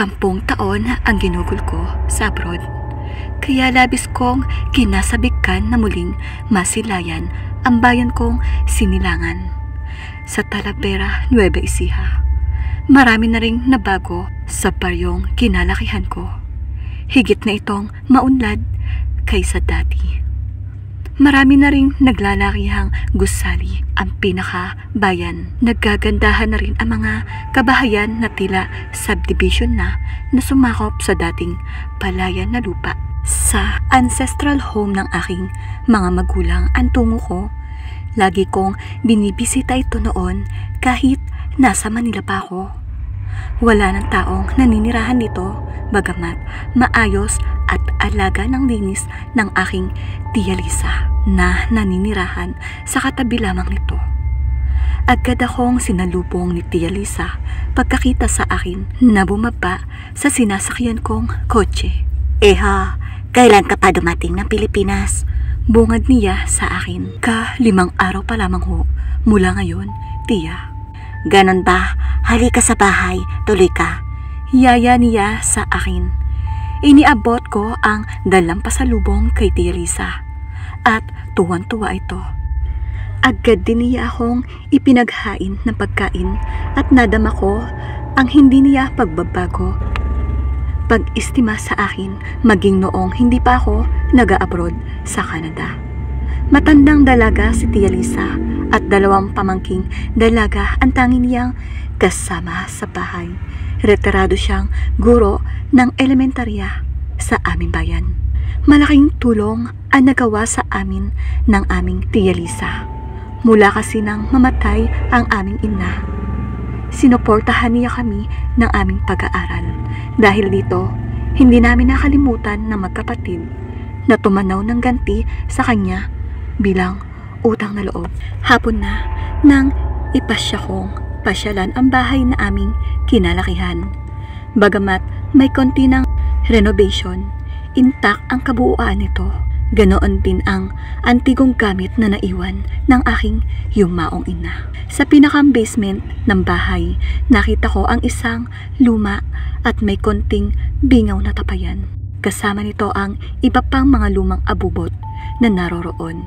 10 taon ang ginugol ko sa abroad. Kaya labis kong kinasabikkan na muling masilayan ang bayan kong sinilangan. Sa Talavera, Nueva Ecija, marami na ring nabago sa baryong kinalakihan ko. Higit na itong maunlad kaysa dati. Marami na ring naglalakihang gusali ang pinaka-bayan. Naggagandahan na rin ang mga kabahayan na tila subdivision na sumakop sa dating palayan na lupa. Sa ancestral home ng aking mga magulang ang tungo ko. Lagi kong binibisita ito noon kahit nasa Manila pa ako. Wala ng taong naninirahan dito, bagamat maayos at alaga ng linis ng aking Tia Lisa na naninirahan sa katabi lamang nito. Agad akong sinalubong ni Tia Lisa pagkakita sa akin na bumaba sa sinasakyan kong kotse. Eha, kailan ka pa dumating ng Pilipinas? Bungad niya sa akin. 5 araw pa lamang ho mula ngayon, Tia. Ganon ba? Halika sa bahay, tuloy ka. Yaya niya sa akin. Iniabot ko ang dalang pasalubong kay Tia Lisa at tuwan-tuwa ito. Agad din niya akong ipinaghain ng pagkain at nadama ko ang hindi niya pagbabago. Pag-istima sa akin maging noong hindi pa ako nag-abroad sa Canada. Matandang dalaga si Tia Lisa at 2 pamangking dalaga ang tanging niyang kasama sa bahay. Retirado siyang guro ng elementarya sa aming bayan. Malaking tulong ang nagawa sa amin ng aming Tia Lisa. Mula kasi nang mamatay ang aming ina, sinuportahan niya kami ng aming pag-aaral. Dahil dito, hindi namin nakalimutan na magkapatid na tumanaw ng ganti sa kanya bilang utang na loob. Hapon na nang ipasya kong pasyalan ang bahay na aming kinalakihan. Bagamat may konti ng renovation, intact ang kabuuan nito. Ganoon din ang antigong gamit na naiwan ng aking yumaong ina. Sa pinakang basement ng bahay, nakita ko ang isang luma at may konting bingaw na tapayan. Kasama nito ang iba pang mga lumang abubot na naroroon,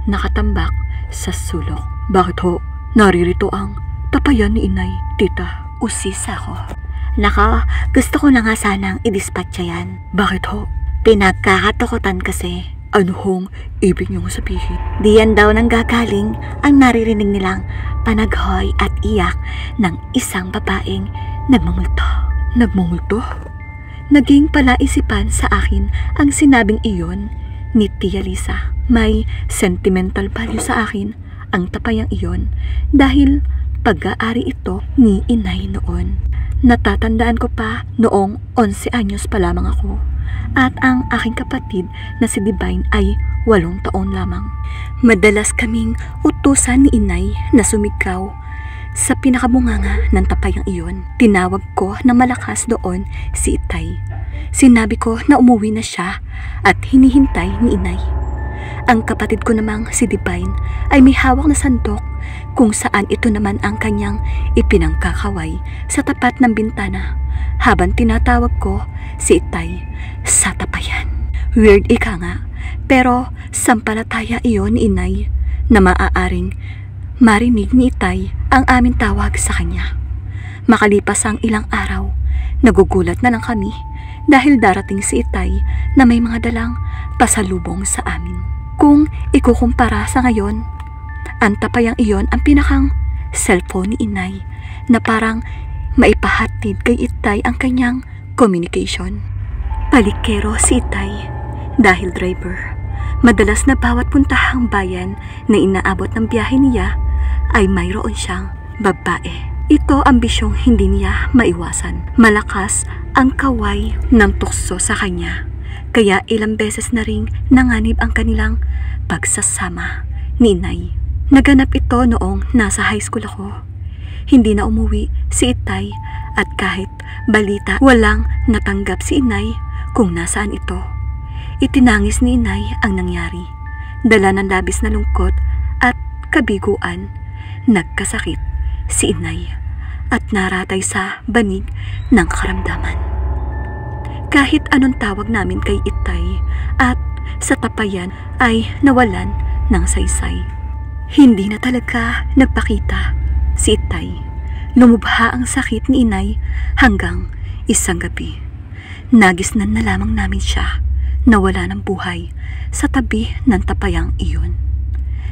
nakatambak sa sulok. Bakit ho? Naririto ang tapayan ni inay, tita. Usisa ko. Naka, gusto ko na nga sanang i-dispatcha yan. Bakit ho? Pinagkakatakutan kasi. Ano hong ibig niyong sabihin? Diyan daw nang gagaling ang naririnig nilang panaghoy at iyak ng isang babaeng nagmumulto. Nagmumulto? Naging palaisipan sa akin ang sinabing iyon ni Tia Lisa. May sentimental value sa akin ang tapayang iyon dahil pag-aari ito ni inay noon. Natatandaan ko pa noong 11 anyos pa lamang ako. At ang aking kapatid na si Divine ay 8 taon lamang. Madalas kaming utusan ni inay na sumigaw sa pinakabunganga ng tapayang iyon. Tinawag ko na malakas doon si Itay. Sinabi ko na umuwi na siya at hinihintay ni inay. Ang kapatid ko namang si Divine ay may hawak na sandok kung saan ito naman ang kanyang ipinangkakaway sa tapat ng bintana habang tinatawag ko si Itay sa tapayan. Weird ika nga, pero sampalataya iyon ni inay na maaaring marinig ni Itay ang aming tawag sa kanya. Makalipas ang ilang araw, nagugulat na lang kami dahil darating si Itay na may mga dalang pasalubong sa amin. Kung ikukumpara sa ngayon, ang tapayang iyon ang pinakang cellphone ni inay na parang maipahatid kay Itay ang kanyang communication. Palikero si Itay dahil driver. Madalas na bawat puntahang bayan na inaabot ng biyahe niya ay mayroon siyang babae. Ito ang bisyong hindi niya maiwasan. Malakas ang kaway ng tukso sa kanya. Kaya ilang beses na ring nanganib ang kanilang pagsasama ni inay. Naganap ito noong nasa high school ako. Hindi na umuwi si Itay at kahit balita walang natanggap si inay kung nasaan ito. Itinangis ni inay ang nangyari. Dala ng labis na lungkot at kabiguan, nagkasakit si inay at naratay sa banig ng karamdaman. kahit anong tawag namin kay Itay at sa tapayan ay nawalan ng saysay. Hindi na talaga nagpakita si Itay. Lumubha ang sakit ni inay hanggang isang gabi. Nagisnan na lamang namin siya na wala ng buhay sa tabi ng tapayang iyon.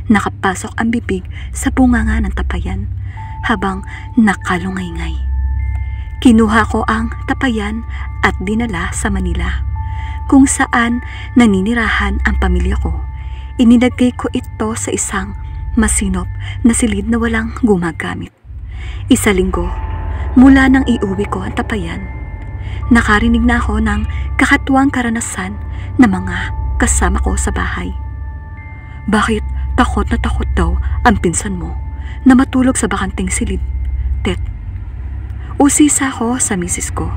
Nakapasok ang bibig sa bunganga ng tapayan habang nakalungay-ngay. Kinuha ko ang tapayan at dinala sa Manila, kung saan naninirahan ang pamilya ko. Inilagay ko ito sa isang masinop na silid na walang gumagamit. Isa linggo mula nang iuwi ko ang tapayan, nakarinig na ako ng kakatuwang karanasan ng mga kasama ko sa bahay. Bakit takot na takot daw ang pinsan mo na matulog sa bakanting silid, Tet? Usisa ko sa misis ko.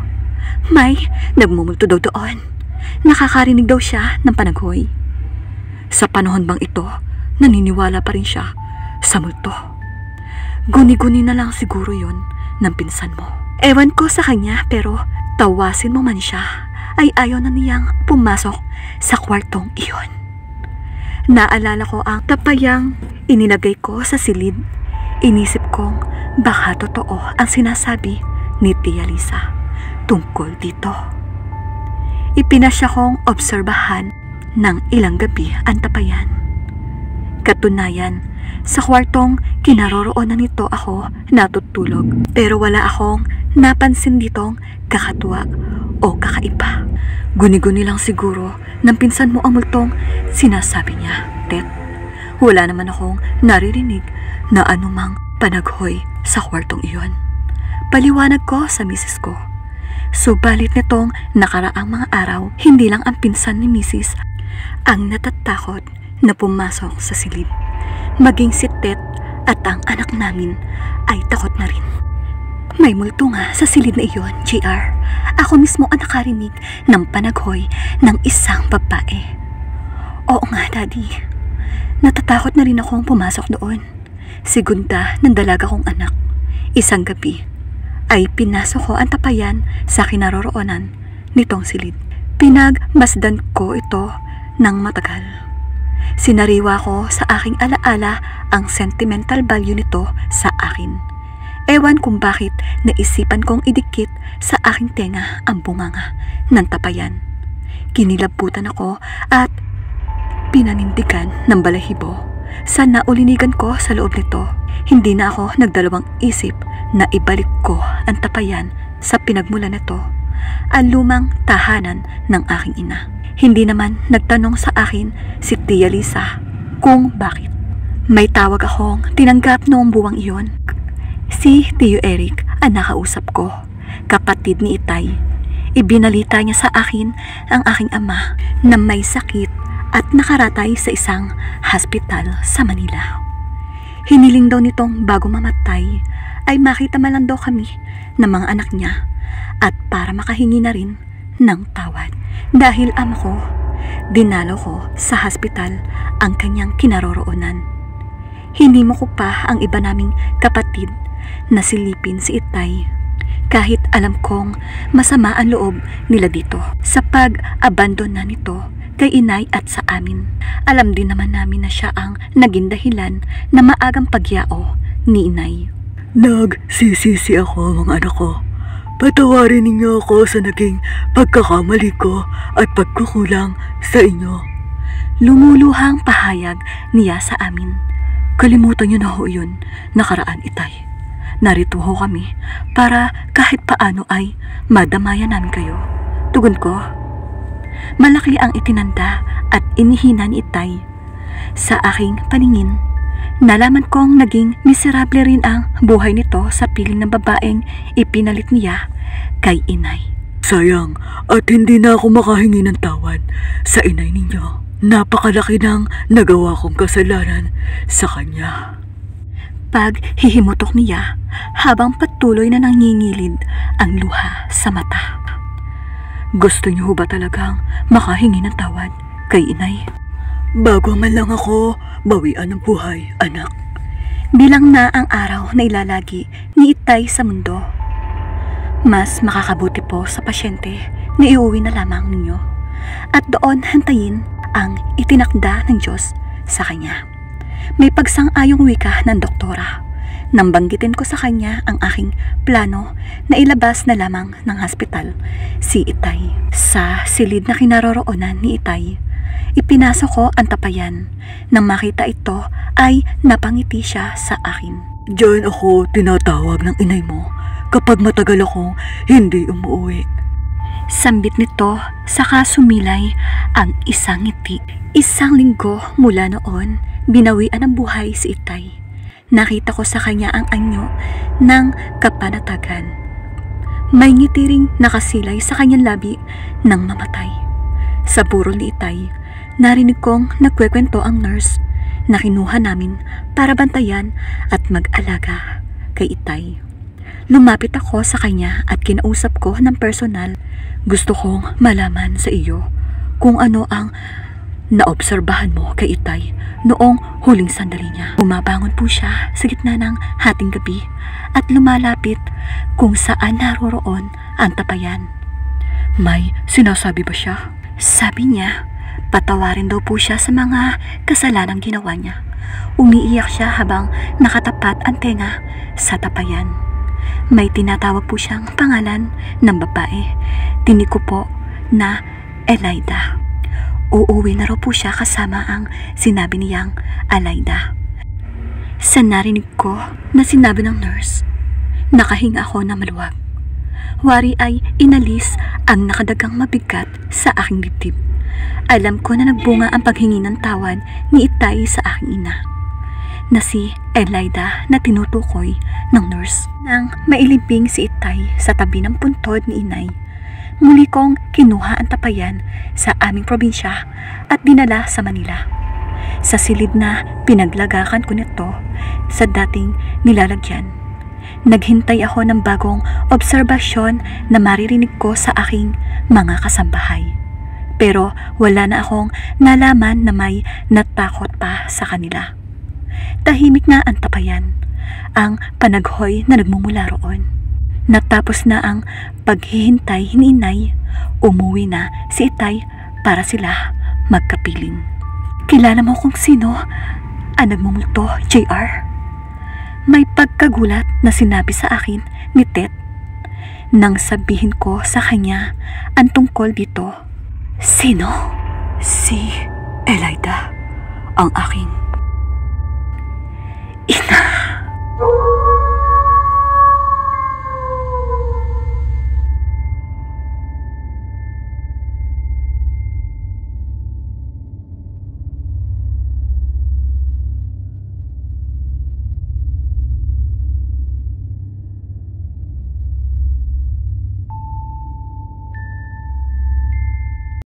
May nagmumulto daw doon. Nakakarinig daw siya ng panaghoy. Sa panahon bang ito, naniniwala pa rin siya sa multo? Guni-guni na lang siguro yon ng pinsan mo. Ewan ko sa kanya, pero tawasin mo man siya ay ayaw na niyang pumasok sa kwartong iyon. Naalala ko ang tapayang inilagay ko sa silid. Inisip kong baka totoo ang sinasabi ni Tia Lisa tungkol dito. Ipinasya kong obserbahan ng ilang gabi ang tapayan. Katunayan, sa kwartong kinaroroonan nito ako natutulog, pero wala akong napansin ditong kakatuwa o kakaiba. Guni-guni lang siguro ng pinsan mo ang multong sinasabi niya, Tet. Wala naman akong naririnig na anumang panaghoy sa kwartong iyon. Paliwanag ko sa misis ko. Subalit nitong nakaraang mga araw, hindi lang ang pinsan ni misis ang natatakot na pumasok sa silid. Maging si Tet at ang anak namin ay takot na rin. May multo nga sa silid na iyon, JR. Ako mismo ang nakarinig ng panaghoy ng isang babae. Oo nga, Daddy. Natatakot na rin akong pumasok doon. Segunda ng dalaga kong anak. Isang gabi ay pinasok ko ang tapayan sa kinaroroonan nitong silid. Pinagmasdan ko ito ng matagal. Sinariwa ko sa aking alaala ang sentimental value nito sa akin. Ewan kung bakit naisipan kong idikit sa aking tenga ang bunganga ng tapayan. Kinilabutan ako at pinanindigan ng balahibo. Sa naulinigan ko sa loob nito, hindi na ako nagdalawang isip na ibalik ko ang tapayan sa pinagmulan nito, ang lumang tahanan ng aking ina. Hindi naman nagtanong sa akin si Tia Lisa kung bakit. May tawag akong tinanggap noong buwang iyon. Si Tio Eric ang nakausap ko, kapatid ni Itay. Ibinalita niya sa akin ang aking ama na may sakit at nakaratay sa isang hospital sa Manila. Hiniling daw nitong bago mamatay ay makita man lang daw kami ng mga anak niya at para makahingi na rin ng tawad. Dahil ama ko, dinalo ko sa hospital ang kanyang kinaroroonan. Hindi mo ko pa ang iba naming kapatid na silipin si Itay. Kahit alam kong masama ang loob nila dito sa pag-abandon na nito kay inay at sa amin. Alam din naman namin na siya ang naging dahilan na maagang pagyao ni inay. Nagsisisi ako, mga anak ko. Patawarin ninyo ako sa naging pagkakamali ko at pagkukulang sa inyo. Lumuluhang pahayag niya sa amin. Kalimutan niyo na ho yun, nakaraan, Itay. Narito ho kami para kahit paano ay madamayan namin kayo. Tugon ko. Malaki ang itinanda at inihina ni Itay. Sa aking paningin, nalaman kong naging miserable rin ang buhay nito sa piling ng babaeng ipinalit niya kay inay. Sayang at hindi na ako makahingi ng tawad sa inay ninyo. Napakalaki ng nagawa kong kasalanan sa kanya. Paghihimutok niya habang patuloy na nangingilid ang luha sa mata. Gusto niyo ba talagang makahingi ng tawad kay inay? Bago man lang ako bawian ng buhay, anak. Bilang na ang araw na ilalagi ni Itay sa mundo. Mas makakabuti po sa pasyente na iuwi na lamang ninyo at doon hantayin ang itinakda ng Diyos sa kanya. May pagsang-ayong wika ng doktora nang banggitin ko sa kanya ang aking plano na ilabas na lamang ng hospital si Itay. Sa silid na kinaroroonan ni Itay, ipinasok ko ang tapayan. Nang makita ito ay napangiti siya sa akin. Diyan ako tinatawag ng inay mo kapag matagal akong hindi umuwi. Sambit nito, saka sumilay ang isang ngiti. Isang linggo mula noon, binawian ng buhay si Itay. Nakita ko sa kanya ang anyo ng kapanatagan. May ngiti ring nakasilay sa kanyang labi nang mamatay. Sa burol ni Itay, narinig kong nagkwekwento ang nurse na kinuha namin para bantayan at mag-alaga kay Itay. Lumapit ako sa kanya at kinausap ko ng personal. Gusto kong malaman sa iyo kung ano ang naobserbahan mo kay Itay noong huling sandali niya. Bumabangon po siya sa gitna ng hating gabi at lumalapit kung saan naroroon ang tapayan. May sinasabi ba siya? Sabi niya, patawarin daw po siya sa mga kasalanang ginawa niya. Umiiyak siya habang nakatapat ang tenga sa tapayan. May tinatawag po siyang pangalan ng babae. Tinig ko po na Elaida. Uuwi na raw po siya kasama ang sinabi niyang Elaida. Sa narinig ko na sinabi ng nurse, nakahinga ako na maluwag. Wari ay inalis ang nakadagang mabigat sa aking dibdib. Alam ko na nagbunga ang paghingi ng tawad ni Itay sa aking ina, na si Elaida na tinutukoy ng nurse. Nang mailibing si Itay sa tabi ng puntod ni inay, muli kong kinuha ang tapayan sa aming probinsya at dinala sa Manila. Sa silid na pinaglagakan ko nito sa dating nilalagyan, naghintay ako ng bagong obserbasyon na maririnig ko sa aking mga kasambahay. Pero wala na akong nalaman na may natakot pa sa kanila. Tahimik na ang tapayan, ang panaghoy na nagmumula roon. Natapos na ang paghihintay ni inay, umuwi na si Itay para sila magkapiling. Kilala mo kung sino ang nagmumulto, JR? May pagkagulat na sinabi sa akin ni Tet. Nang sabihin ko sa kanya ang tungkol dito, sino? Si Elaida, ang aking ina.